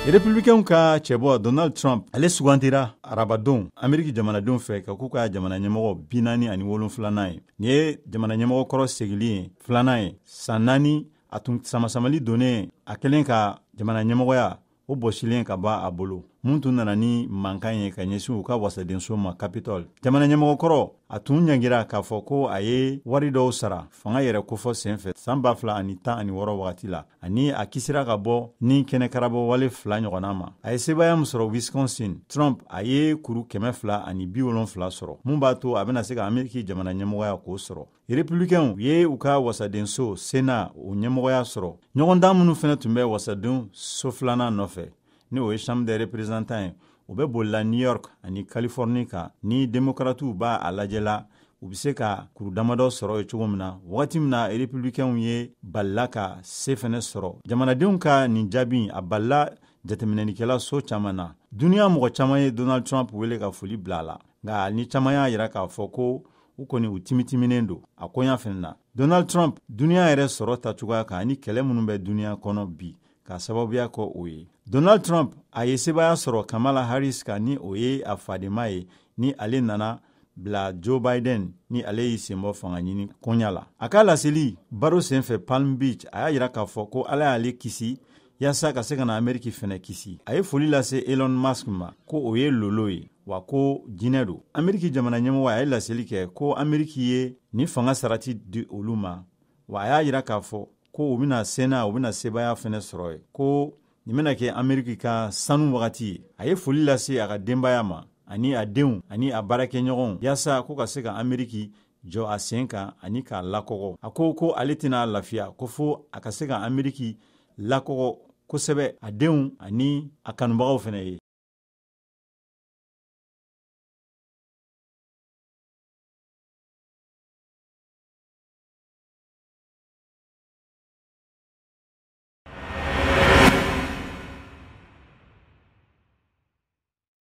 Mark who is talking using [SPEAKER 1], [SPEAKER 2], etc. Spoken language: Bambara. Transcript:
[SPEAKER 1] Républicainw ka cɛbɔ Donald Trump, ale sugantira arabadon Ameriki jamanadenw fɛ ka k'u ka jamana ɲɛmɔgɔ 47nan ye. Nin ye jamana ɲɛmɔgɔ kɔrɔ segili ye filanan ye san 4, a tun samasamali donnen a kɛlen ka jamana ɲɛmɔgɔya o bɔsilen ka bɔ a bolo, mun tun nana ni mankan ye ka ɲɛsin u ka wasadenso ma, Capitol. Jamana ɲɛmɔgɔkɔrɔ, a tun ɲangira k'a fɔ ko a ye wari dɔw sara fanga yɛrɛ kofɔ senfɛ san 2016 wagati la, ani a kisira ka bɔ ni kɛnɛkarabɔ wale fila ɲɔgɔnna ma. A ye sebaaya min sɔrɔ Wisconsin, Trump a ye kuru 270 sɔrɔ, mun b'a to a bɛna se ka Ameriki jamana ɲɛmɔgɔya k'o sɔrɔ. Républicainw ye u ka wasadenso Sénat o ɲɛmɔgɔya sɔrɔ. Ɲɔgɔndan minnu fana tun bɛ wasaden so filanan nɔfɛ, ni o ye Chambre des représentants ye, o bɛ bolila New York ani Californie kan, ni démocratiw b'a a lajɛla u bɛ se ka kuru damadɔ sɔrɔ yen cogo min na, wagati min na républicainw ye balila ka se fɛnɛ sɔrɔ. Jamanadenw ka nin jaabi, a balila jateminɛlikɛla so caman na. Duniya mɔgɔ caman ye Donald Trump wele ka foli bila a la, nka ni caman y'a yira k'a fɔ ko u kɔni u timitiminen don a koɲa fɛnɛ na. Donald Trump, duniya yɛrɛ sɔrɔ ta cogoya kan ani kɛlɛ minnu bɛ duniya kɔnɔ bi ka sababuya kɔ o ye. Donald Trump, a ye sebaaya sɔrɔ Kamala Harris kan, ni o ye a fadenma ye, ni ale nana bila Joe Biden, ni ale y'i senbɔ fanga ɲini koɲa la. A ka laseli baro senfɛ Palm Beach, a y'a yira k'a fɔ ko Ala y'ale kisi yaasa ka se ka na Ameriki fɛnɛ kisi. A ye foli lase Elon Musk ma ko o ye lolo ye, wa ko jinɛ don. Ameriki jamana ɲɛmɔgɔ, a ye laseli kɛ ko Ameriki ye ni fanga sarati di olu ma, wa a y'a yira k'a fɔ ko u bɛna Sénat, u bɛna sebaaya fɛnɛ sɔrɔ ye, ko nin bɛna kɛ Ameriki ka sanu wagati ye. A ye foli lase a ka denbaya ma ani a denw ani a baarakɛɲɔgɔnw, yaasa ko ka se ka Ameriki jɔ a sen kan ani k'a lakɔgɔ. A ko ko ale tɛna lafiya ko fo a ka se ka Ameriki lakɔgɔ kosɛbɛ, a denw ani a kanubagaw fɛnɛ ye.